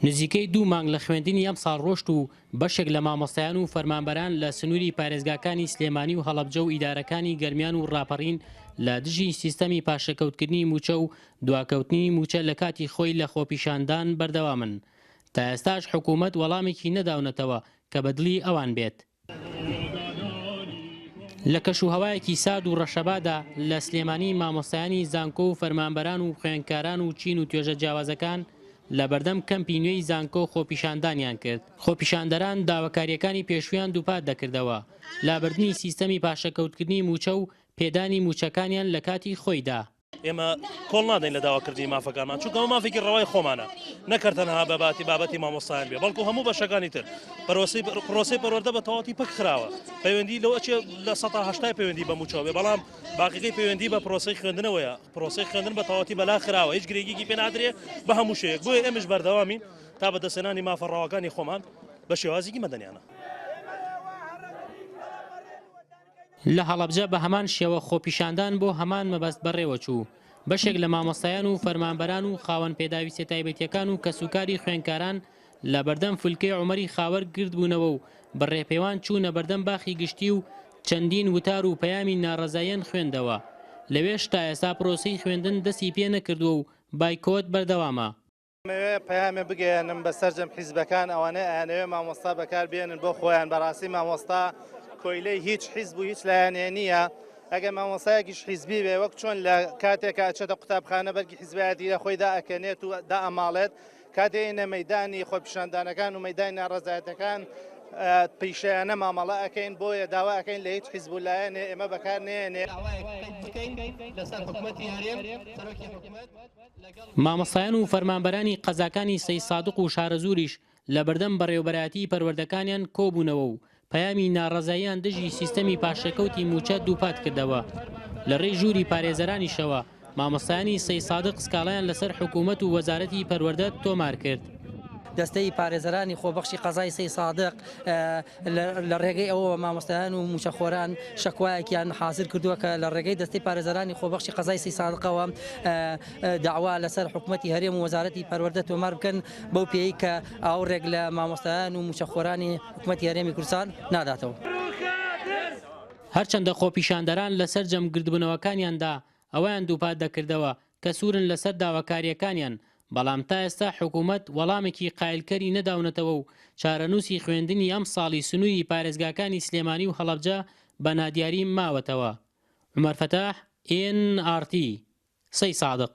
نزیکەی دوو مانگ لە خوێندنی ئەمساڵ ڕۆشت و بەشێک لە مامۆستایان و فەرمانبەران لە سنووری پارێزگاکانی سلێمانی و هەڵەبجە و ئیدارەکانی گەرمیان و ڕاپەڕین لە دژی سیستەمی پاشەکەوتکردنی مووچە و دواکەوتنی مووچە لە کاتی خۆی لە خۆپیشاندان بەردەوامن. تا ئێستاش حکوومەت وەڵامێکی نەداونەتەوە کە بە دڵی ئەوان بێت. لە کەشوهەوایەکی سارد و ڕەشەبادا لە سلێمانی مامۆستایانی زانکۆ و فەرمانبەران و خوێندکاران و چین و توێژە جیاوازەکان لە بەردەم کەمپی نوێی زانکۆ خۆپیشاندانیان کرد. خۆپیشاندەران داواکارییەکانی پێشوویان دووپات دەکردەوە، لابردنی سیستەمی پاشەکەوتکردنی مووچە و پێدانی مووچەکانیان لە کاتی خۆیدا. ئێمە کۆڵ نادەین لە داواکردنی مافەکانمان چونکە ئەمە مافێکی ڕەوای خۆمانە نەکەر تەنها بە باتی بابەتی مامۆستایان بێ بەڵکو هەموو بەشەکانی تر پرۆسی پرۆسی پەروەردە بە تەواوەتی پەک خراوە پەیوەندی لەو ئەچێ لە سەتا هەشتای پەیوەندی بە مووچەوە بێ بەڵام باقیەکەی پەیوەندی بە پرۆسەی خوێندنەوەیە پرۆسەی خوێندن بە تەواوەتی بەلا خراوە هیچ گرنگیکی پێ نادرێ بە هەموو شێوەیەک بۆیە ئێمەش بەردەوامین تا بەدەستهێنانی مافە ڕەواکانی خۆمان بە شێوازێکی مەدەنیانە. لە هەڵەبجە بە هەمان شێوە خۆپیشاندان بۆ هەمان مەبەست بەڕێوەچوو، بەشێک لە مامۆستایان و فەرمانبەران و خاوەن پێداویستیە تایبەتیەکان و کەسوکاری خوێندکاران لە بەردەم فلکەی عومەری خاوەر گردبوونەوە و بە ڕێپێوان چوونە بەردەم باخی گشتی و چەندین وتار و پەیامی ناڕەزاییان خوێندەوە. لەوێش تا ئێستا پرۆسەی خوێندن دەستی پێنەکردووە و بایکۆت بەردەوامە. ئەمەوێ پەیامێ بگەیەنم بە سەرجەم حیزبەکان ئەوانەی ئەیانەوێ مامۆستا بەکار بێنن بۆ خۆیان بەڕاستی مامۆستا کۆیلەی هیچ حیزب و هیچ لایەنێ نییە ئەگەر مامۆستایەکیش حیزبی بێ وەک چۆن لە کاتێکە ئەچێتە قوتابخانە بەرگی حیزبایەتی لە خۆی دائەکەنێت و دائەماڵێت کاتێ ئینە مەدانی خۆپیشاندانەکان و مەدانی ناڕەزایەتەکان پیشەیانە مامەڵە ئەەکەین بۆیە داوا ئەەکەین لە هیچ حیزب و لایەنێ ئێمە بەکار نێنێ مامۆستایان و فەرمانبەرانی قەزاکانی سەیدسادق و شارەزووریش لەبەردەم بەڕێوەبەرایەتیی پەروەردەکانیان کۆبوونەوە و پەیامی ناڕەزاییان دژی سیستەمی پاشەکەوتی مووچە دووپاتکردەوە. لە ڕێی ژووری پارێزەرانیشەوە مامۆستایانی سەیدسادق سکاڵایان لەسەر حکوومەت و وەزارەتی پەروەردە تۆمارکرد. دەستەی پارێزەرانی خۆبەخشی قەزای سەیدسادق لە ڕێگەی ئەوەوە مامۆستایان و مووچەخۆران شەکوایەکیان حازر کردووە کە لە ڕێگەی دەستەی پارێزەرانی خۆبەخشی قەزای سەیدسادقەوە داوا لەسەر حکوومەتی هەرێم و وەزارەتی پەروەردە تۆمار بکەن بەو پێی کە ئاوڕێک لە مامۆستایان و مووچەخۆرانی حکوومەتی هەرێمی کوردستان ناداتەوە. هەرچەندە خۆپیشاندەران لە سەرجەم گردبوونەوەکانیاندا ئەوەیان دووپات دەکردەوە کە سوورن لەسەر داواکارییەکانیان، بەڵام تا ئێستا حکوومەت وەڵامێکی قایلکەری نەداونەتەوە و چارەنووسی خوێندنی ئەمساڵی سنووری پارێزگاکانی سلێمانی و هەڵەبجە بە نادیاری ماوەتەوە. عومەر فەتاح، ئێن ئاڕ تی، سەیدسادق.